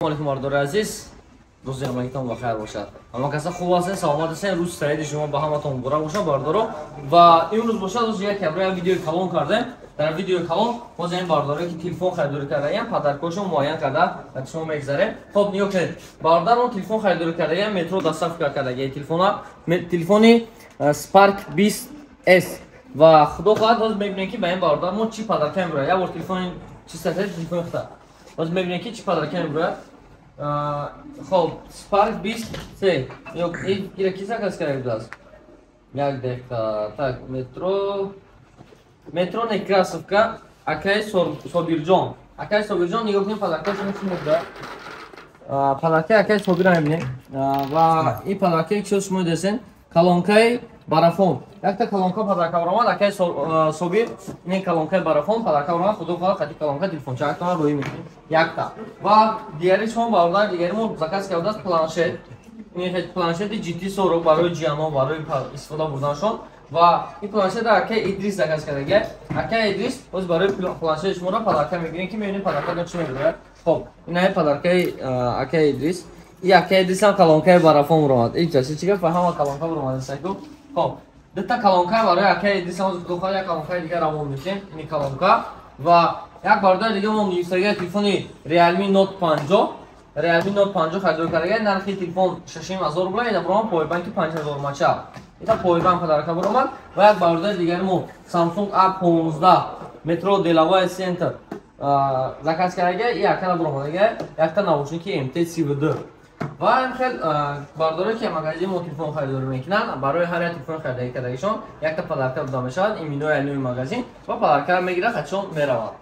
Алейкум, бардори азиз, рӯзи ҳамагитон бахайр бошад. Ҳама каса хуб ҳастен, саломат ҳастен. Рӯз саиди шумо ба ҳаматон муборак бошад, бардоро. Ва имрӯз бошад, рӯзи як ябро як видеои калон кардем. Дар видеои калон боз ин бардоре, ки телефон харидорӣ кардаям, подаркошон муайян карда ба шумо мегзарем. Хоб, нигоҳ кунед, бародарон телефон харидорӣ кардаям, метро доставка кардаги телефона, телефони Spark 20S. Ва худо хоҳад, боз мебинем, ки ба ин бародар мо чӣ подарка мебурад. Як бор телефони чи телефони хута боз мебинем, ки чӣ подарка мебурад. Хоб, Spark 20C ира ки заказ карда будааст? Як дақиқа. Так, метро Некрасовка, акаи Собирҷон. Акаи Собирҷон, нигоҳ кунед, подаркашон чӣ мебурад. Подаркаи акаи Собирро мебинем. Ва ин подаркае ки шумо дидесен, колонкаи Барафон, якта колонка подарка баромад. Акаи Собир, ин колонкаи Барафон подарка баромад. Худо хоҳад, хати колонка телефончаактона рӯӣ мекунем якта. Ва дигари шумо, бародар дигари мо заказ кардааст планшет, планшети GT 40 барои ҷиянон, барои истифода бурданашон. Ва ин планшет акаи Идрис заказ кардага. Акаи Идрис, боз барои планшети шуморо подарка мегирем, ки мебинем подаркатон чӣ мебурад. Хоб, инаи подаркаи акаи Идрис. И акаи Идрис ҳам колонкаи Барафон буромад. Ин чӣ гап, ҳама колонка буромад. Хоб, дута колонка барои акаи Идрис ҳам, худо, як колонкаи дигар равон мекунем, ини колонка. Ва як бародари дига мо нивисага телефони Realme Note 50, Realme Note 50 харидорӣ карда. Нархи телефон 6500 рубла, ина буромад поwerbanки 5000 мача, ита powerbank подарка буромад. Ва як бародари дигари мо Samsung A15, метро Деловая Центр заказ карда, и акана буромадага якта наушники MT32. Ва хел бардоре, ки магазини мо телефон харидорӣ мекунанд, барои ҳар як телефон харидорӣ кардагишон якта подарка дода мешавад. Именои нӯи магазин ва подаркаро мегирад, хатшон меравад.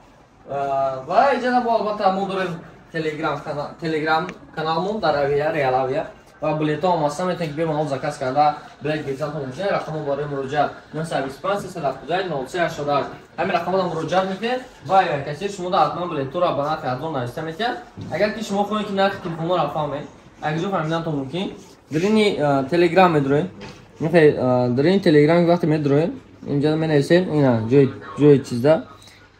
Ва иҷоза бо, албатта, мо дорем телеграм каналмон дар Авиа, Реал Авиа, ва билетҳо ҳам ҳастан. Метавонед, ки бемалол заказ карда, билет гирифтан мумкин. Рақамҳо барои муроҷиат 925 371 03 88. Ҳамин рақамҳоро муроҷиат мекунед ва касе шумо ҳатман билетҳоро ба нархи арзон нависта метиҳад. Агар ки шумо хоҳед, ки нархи телефонҳоро фаҳмед, агар фаҳмиданатон мумкин, дарини Телеграм медроед. Дарини Телеграм вақте медроед, инҷа менависед, ина ҷои чизда,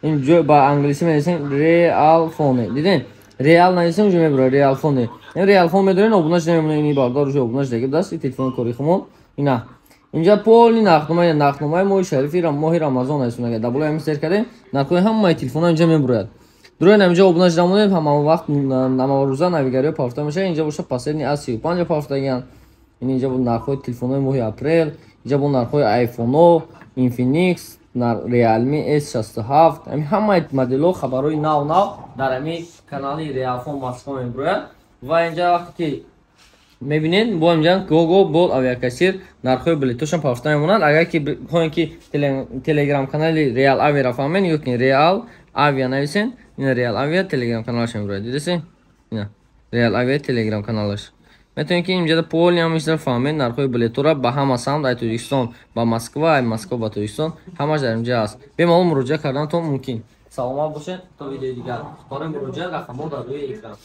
ин ҷой ба англисӣ менависем Реалфоне. Дидем, Реал нависем, уже мебурад Реалфоне. Ин Реалфон медорен, обуна шуда мемонед. Ини бардар уже обуна шуда даст, телефони кори хумон. Ина инҷа полный нархномаи, нархномаи моҳи шарифи, моҳи Рамазон аст. Дар болои ҳамин сер кардем, нархҳои ҳамаи телефонҳо инҷа мебурояд. Дуроен, ҳаминҷа обуна шуда монед. Ҳама вақт ҳамарӯза навигариҳо пафта мешавад. Инҷа боша, последний аз 35 пафтагиянд. Ин инҷа бо нархҳои телефонҳои моҳи апрел, инҷа бо нархҳои айфонҳо, Infinix, Realme S67, ҳамин ҳамаи моделҳо, хабарҳои нав нав дар ҳамин канали Реалфон Москва мебурояд. Ва инҷа вақте ки мебинед, бо инҷа гого бо авиакассир нархҳои билетошон пафта мемонанд. Агар ки хоҳем, ки телеграм канали Реал Авиаро фаҳмед, нигоҳ кунед, Реал Авиа нависен, ина Реал Авиа телеграм каналаш мебурояд. Дидесен, ина Реал Авиа телеграм каналаш. Метавонед, ки инҷода полный ҳама чизро фаҳмед, нархҳои билетҳоро ба ҳама самт, ай Тоҷикистон ба Москва, ай Москва ба Тоҷикистон, ҳамаш дар инҷа аст. Бемалол муроҷиат карданатон мумкин. Саломат бошед то видеои дигар. Барои муроҷиат рақамҳо дар рӯи экран.